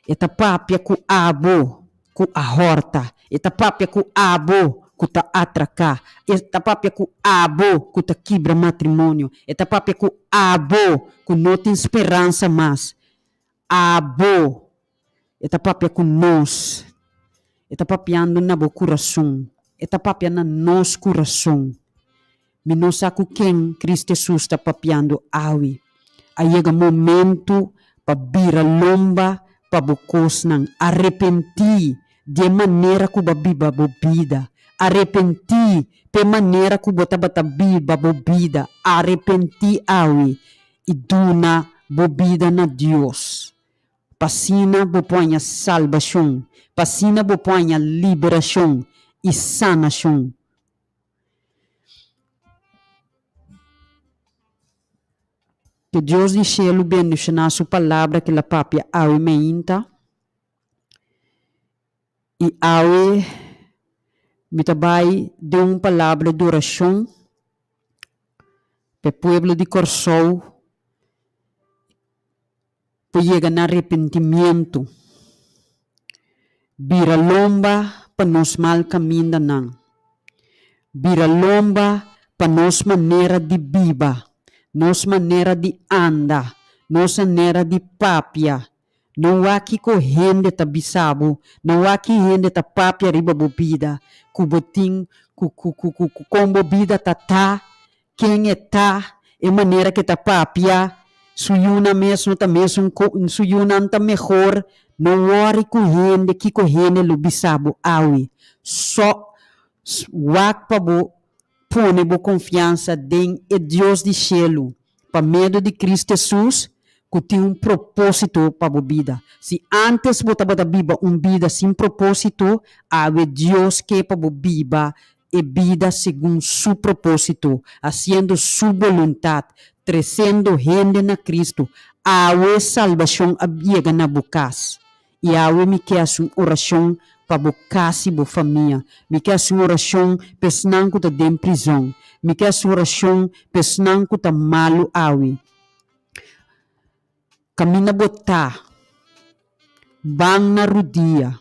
E ta papia ku abo ku a hòrta. E ta papia ku abo ku ta atraká. E ta papia ku abo ku ta kibra matrimonio. E ta papia ku abo ku no tin speransa mas. Abo. E ta papia ku nos. E ta papiando na bo kurason. E ta papia na nos kurason. Mi no sa ku ken Cristo Hesus ta papiando awe. A yega momentu pa bira lomba pa bo kosnan. Arepentí di e manera ku bo a biba bo bida. Arepentí p'e manera ku bo tabata biba bo bida. Arepentí awe i duna bo bida na Dios. Pa asina bo por haña salbashon, pa asina bo por haña liberashon i sanashon. Ke Dios di shelu bendishoná su palabra ke el a papia awe meinta. I awe mi ta bai den un palabra di orashon pa e pueblo di Kòrsou. Por yega na arepentimiento, bira lomba pa nos mal kamindanan, bira lomba pa nos manera di biba, nos manera di anda, nos manera di papia. No wak kiko hende ta bisa bo, no wak ki hende ta papia riba bo bida, ku bo tin, ku ku ku ku kon bo bida ta ta, Ken e ta, e manera ke ta papia, su yunan mes no ta mesun ku su yunan ta mehor, no wòri ku hende kiko hende lo bisa bo awe. So wak pa bo pone bo konfiansa den e Dios di shelu pa medio di Cristo Hesus ku tin un propósito pa bo bida. Si ántes bo tabata biba un bida sin propósito, awe Dios ke pa bo biba e bida segun Su propósito, hasiendo Su boluntat, tresendo hende na Cristo. Awe salbashon a yega na bo kas. I awe mi ke hasi un orashon pa bo kas i bo famia. Mi ke hasi un orashon pa esnan ku ta den prizòn. Mi ke hasi un orashon pa esnan ku ta malu awe. Kaminda bo ta, ban na rudia.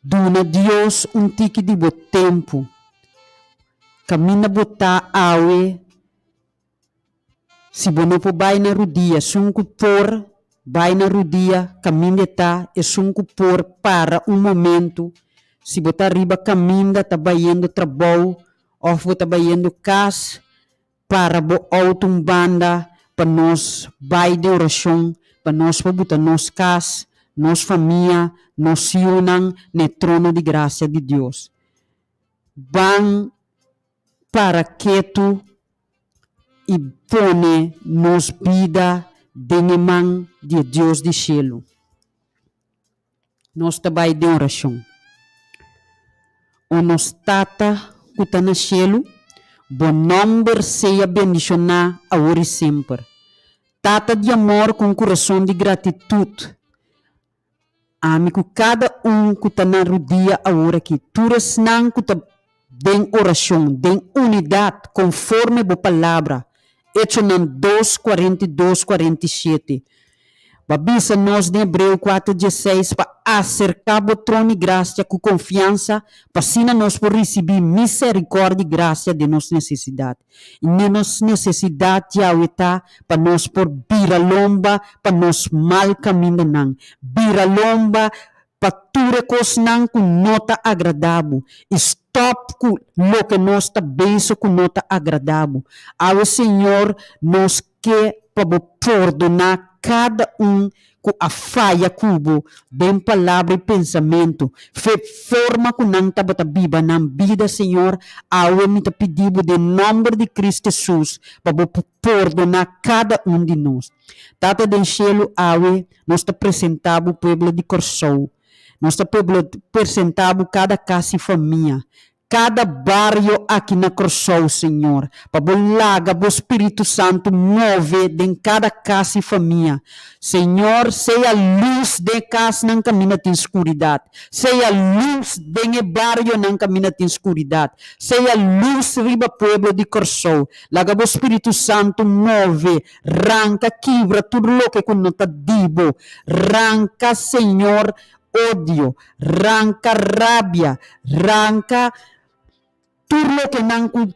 Duna Dios un tiki di bo tempu. Kaminda bo ta awe, si bo no por bai na rudia, esun ku por bai na rudia, kaminda e ta, esun ku por para un momentu, si bo ta riba kaminda ta bayendo trabou òf bo ta bayendo kas, Para bo auto un banda pa nos bai den orashon, pa nos por buta nos kas, nos famia, nos yunan na e trono di grasia di Dios. Ban para ketu i pone nos bida den e man di e Dios di shelu. Nos ta bai den orashon. O nos Tata ku ta na shelu, bo nòmber sea bendishoná awor i semper. Tata di amor ku un kurason di gratitut. Ami ku kada un ku ta na rudia awor aki, tur esnan ku ta den orashon, den unidat, konforme bo palabra, Echonan dos, 42, 47. Bo a bisa nos den Hebreo kuater, dieseis pa aserká bo tron di grasia ku konfiansa, pa asina nos por risibí miserikòrdia i grasia den nos nesesidat. I den nos nesesidat Yahweh ta pa nos por bira lomba pa nos mal kamindanan, bira lomba pa tur e kosnan ku no ta agradá bo i stòp ku loke nos ta bezig ku no ta agradá bo. Awe Señor nos ke pa bo pordoná kada un ku a faya ku bo den palabra i pensamentu, fe forma ku nan tabata biba nan bida, Señor, awe mi ta pidi bo den nòmber di Cristo Hesus pa bo por pordoná kada un di nos. Tata den shelu, awe nos ta presentá bo pueblo di Kòrsou. Nos ta presentá bo kada kas i famia, kada bario aki na Kòrsou, Señor, pa bo laga bo Spiritu Santu move den kada kas i famia. Señor, sea lus den e kasnan kaminda tin skuridat. Sea lus den e barionan kaminda tin skuridat. Sea lus riba pueblo di Kòrsou. Laga bo Spiritu Santu move, ranka kibra tur loke ku no ta di bo. Ranka, Señor, odio, ranka rabia, ranka tur lokenan ku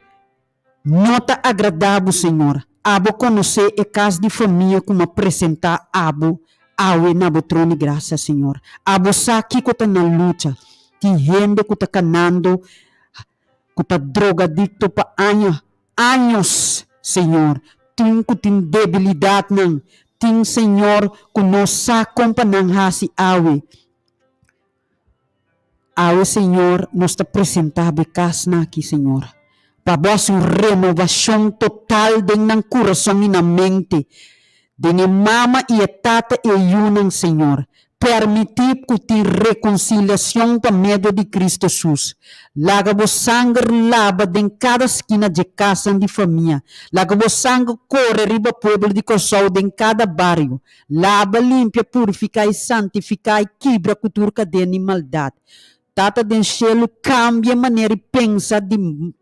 no ta agradá bo, Señor. Abo konosé e kas di famia ku m'a presentá abo awe na bo trono di grasia, Señor. Abo sa kiko ta nan lucha. Tin hende ku ta kanando ku ta drogadikto pa aña, años, Señor. Tin ku tin debilidatnan, tin, Señor, ku no sa kon pa nan hasi awe. Awe, Señor, nos ta presentá bo e kasnan aki, Señor, pa bo hasi un renovashon total den nan kurason i nan mente, Den e mama i e tata i e yunan, Señor, permití ku tin rekonsiliashon pa medio di Cristo Hesus. Laga bo sanger laba den kada skina dje kasnan di famia. Laga bo sanger kore riba pueblo di Kòrsou den kada bario. Laba, limpia, purifiká i santifiká i kibra ku tur kadena di maldat. Tata den shelu, kambia e manera di pensa di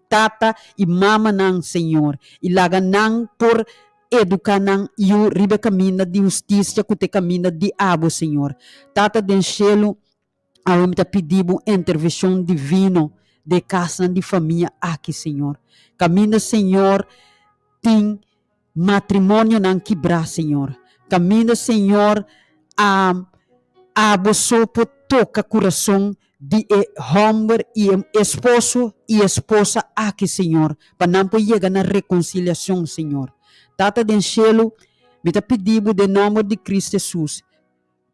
tata i mamanan, Señor, i laga nan por eduká nan yu riba e kaminda di hustisia ku ta e kaminda di abo, Señor. Tata den shelu, awe mi ta pidi bo intervenshon divino den e kasnan di famia aki, Señor. Kaminda, Señor, tin matrimonionan kibrá, Señor. Kaminda, Señor, a abo so por toka kurason di e hòmber i e esposo i esposa aki, Señor, pa nan por yega na rekonsiliashon, Señor. Tata den shelu, mi ta pidi Bo den nòmber di Cristo Hesus,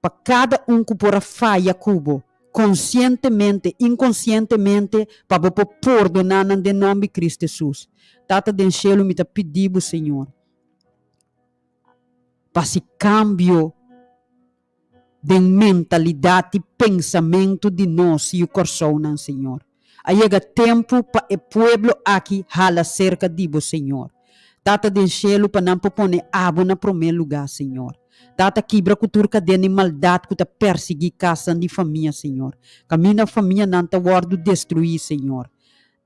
pa kada un ku por a faya ku Bo, konsientemente, inkonsientemente, pa Bo por pordoná nan den nòmber di Cristo Hesus. Tata den shelu, mi ta pidi Bo, Señor, pa hasi kambio den mentalidat i pensamentu di nos yu Kòrsounan, Señor. A yega tempu pa e pueblo aki hala serka di Bo, Señor. Tata den shelu, pa nan por pone Abo na promé lugá, Señor. Tata, kibra ku tur kadena di maldat ku ta persiguí kasnan di famia, Señor. Kaminda famianan ta wòrdu destruí, Señor.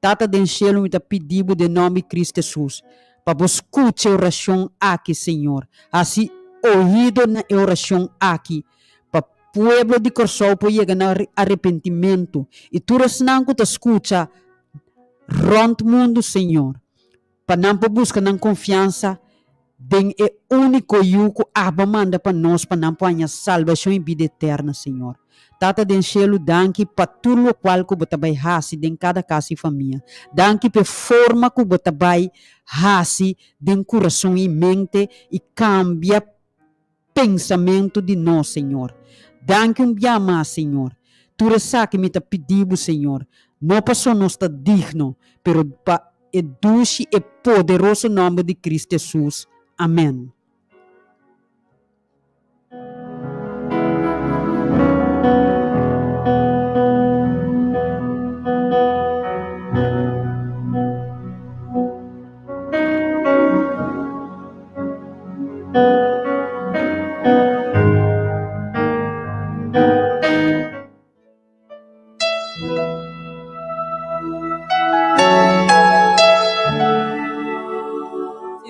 Tata den shelu, mi ta pidi Bo den nòmber di Cristo Hesus, pa Bo skucha e orashon aki, Señor. Hasi oido na e orashon aki, pa pueblo di Kòrsou por yega na arepentimentu i tur esnan ku ta skucha rònt mundu, Señor, pa nan por buska nan konfiansa den e úniko Yu ku Abo a manda pa nos pa nan por haña salbashon i bida eterno, Señor. Tata den shelu, danki pa tur lokual ku Bo ta bai hasi den kada kas i famia. Danki pa e forma ku Bo ta bai hasi den kurason i mente i kambia pensamentu di nos, Señor. Danki un bia mas, Señor. Tur esaki mi ta pidi Bo, Señor, no paso nos ta digno, pero pa e dushi e poderoso nomber di Cristo Hesus. Amen.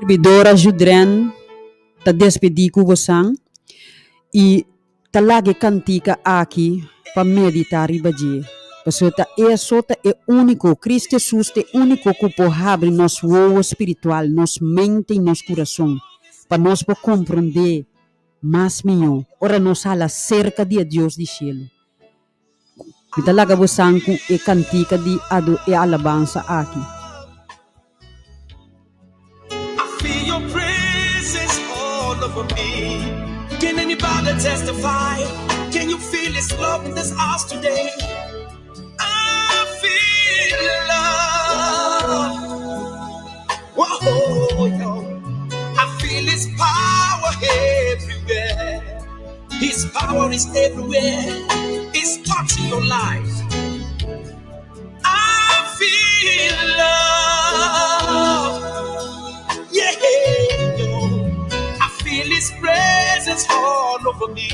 Sirbidora Judren ta despedí ku bosan i ta laga e kantika aki pa meditá riba dje. Pasobra ta e so ta e úniko, Kristu Hesus ta e úniko ku por habri nos wowo spiritual, nos mente i nos kurason, pa nos por komprondé mas mihó ora nos hala serka di e Dios di shelu. Mi ta laga bosan ku e kantika di e alabansa aki. I feel your presence all over me. Can anybody testify? Can you feel His love in this house today? I feel love. Whoa, yo. I feel His power everywhere. His power is everywhere. It's touching your life. I feel love. Yeah, yo. I feel His presence all over me.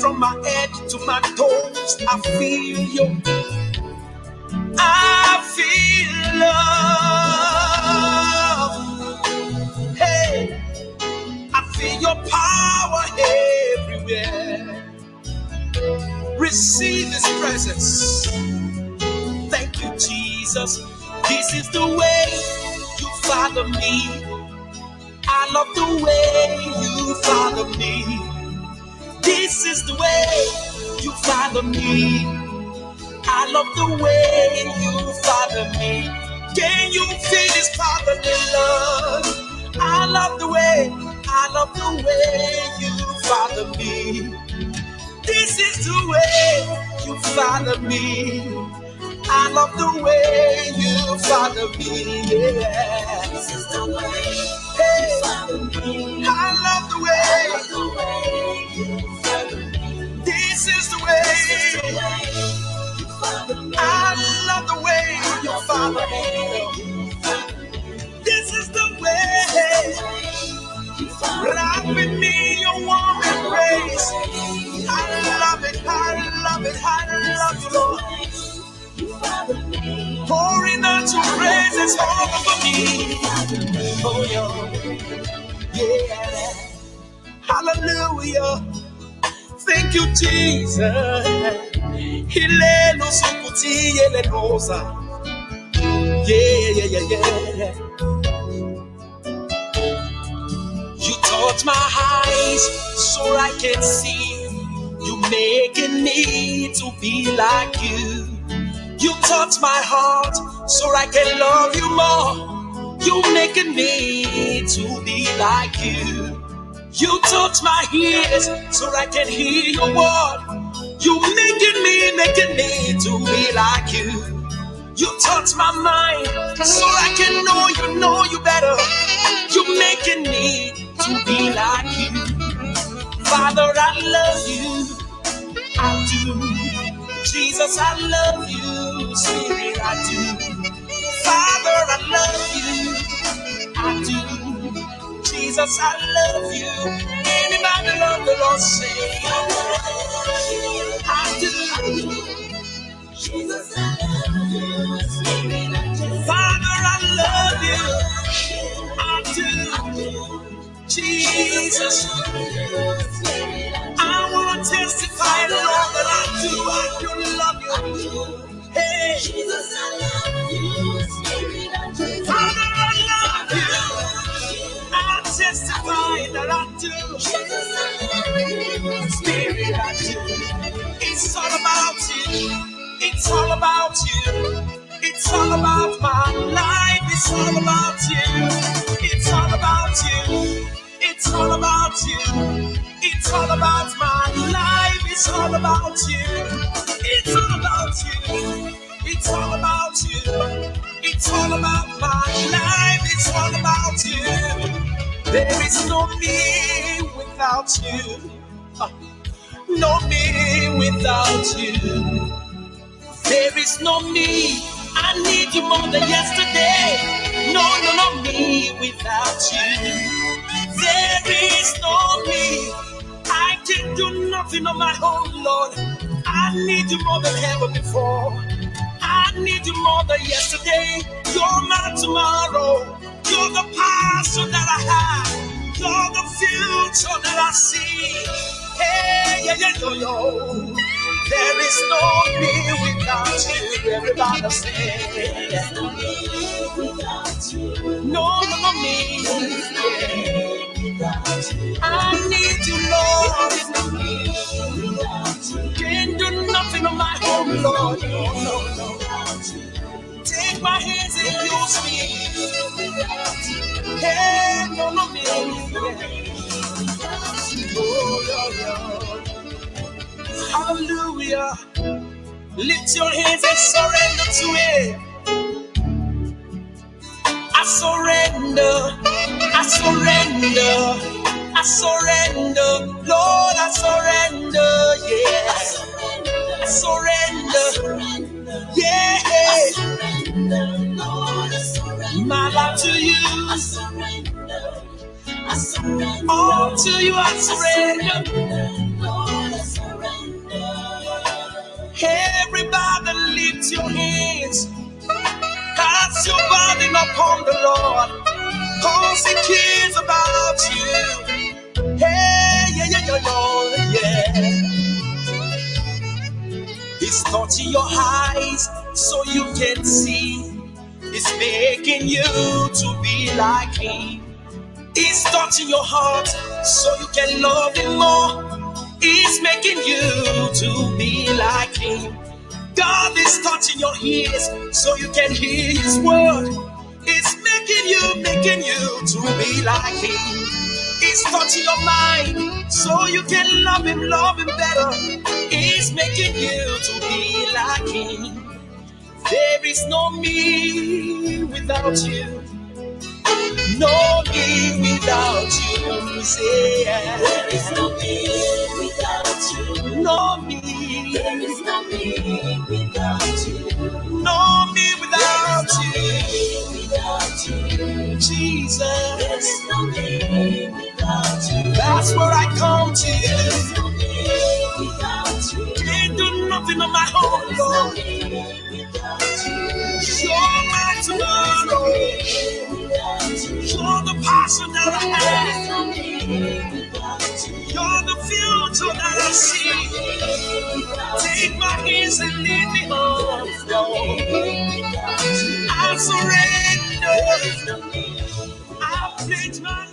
From my head to my toes, I feel you. I feel love. Hey, I feel your power everywhere. Receive His presence. Thank you, Jesus. This is the way you follow me. I love the way you follow me. This is the way you follow me. I love the way you follow me. Can you feel His fatherly love? I love the way, I love the way you follow me. This is the way you follow me. I love the way you follow me. Yeah. This is the way Hey, you follow me. I love the I way. love the way you follow me. This is the This is the way. way you follow me. I love the way I you love the follow way me. you follow me. This is the This is the way. way you follow Wrap me. in me your warm I love the embrace. way you I love follow it. me. I love it. I This love is you, the Lord. way you follow me. Pouring out your I love the presence all way over you me. follow me. Oh, yeah. Yeah. Hallelujah. Thank you, Jesus. Hilelo sukuti yelelosa. Yeah, yeah, yeah, yeah. You touch my eyes so I can see. You making me to be like you. You touch my heart so I can love you more. You making me to be like you. You touch my ears so I can hear your word. You making me to be like you. You touch my mind so I can know you better. You making me to be like you. Father, I love you. I do. Jesus, I love you. Spirit, I do. Father, I love you. I do. Jesus, I love you. Anybody love the Lord, say, I do. Jesus, I love you. Spirit, I do. Father, I love you. I I do. do. Jesus, Jesus, I love you. Spirit, I I do. want to testify, Father, Lord, I that I love do. you. I do love I you. do. Hey, Jesus, I love you. Spirit, I do. Father, I love Father, you. I love you. I I testify that do. I do. Jesus, I love you. Spirit, Spirit, I I do. do. It's all about you. It's all about you. It's all about my life. It's all about you. It's all about you. It's all about you. It's all about my life. It's all about you. It's all about you. It's all about you. It's all about my life. It's all about you. There is no me without you. No me without you. There is no me. I need you more than yesterday. No, no, no me without you. There is no me. I can do nothing on my own, Lord. I need you more than ever before. I need you more than yesterday. You're my tomorrow. You're the passion that I have. You're the future that I see. Hey, yeah, yeah, yo, yo. There is no me without you. Everybody say. There's no me without you. No, no, no, me. There is no me without you. I need you, Lord. There is no me without you. Can't do nothing on my own, Lord. No, no, no. Without you. Take my hands and use me. Without you. Hey, no, no, me. Without you. Oh, yeah, yeah. Hallelujah. Lift your hands and surrender to it. I surrender. I surrender. I surrender. Lord, I surrender. Yeah. I I surrender. surrender. Yeah. I surrender, Lord, I surrender. My life to I you. surrender. I surrender. All to you I I surrender. surrender, Lord, I surrender. Everybody lift your hands. Cast your burden upon the Lord. Cause he cares about you. Hey, yeah, yeah, yeah, yeah, yeah. He's touching your eyes so you can see. He's making you to be like him. He's touching your heart so you can love him more. He's making you to be like him. God is touching your ears so you can hear his word. He's making you to be like him. He's touching your mind so you can love him better. He's making you to be like him. There is no me without you. No me without you. Say, There is no me without you. no me. There is no me without you. No me There is without no you. me without you. Jesus. There is no me without you. That's where I come to There you. is no me without you. Can't do nothing on my There own, is no Lord. me without you. You're my There is no tomorrow. me without you. You're the passion that I There have. is no me without you. You're the future that I There is no see. me without Take you. my hands and lead me There home, is no Lord. me without you. I There surrender. is no me I without pledge you. my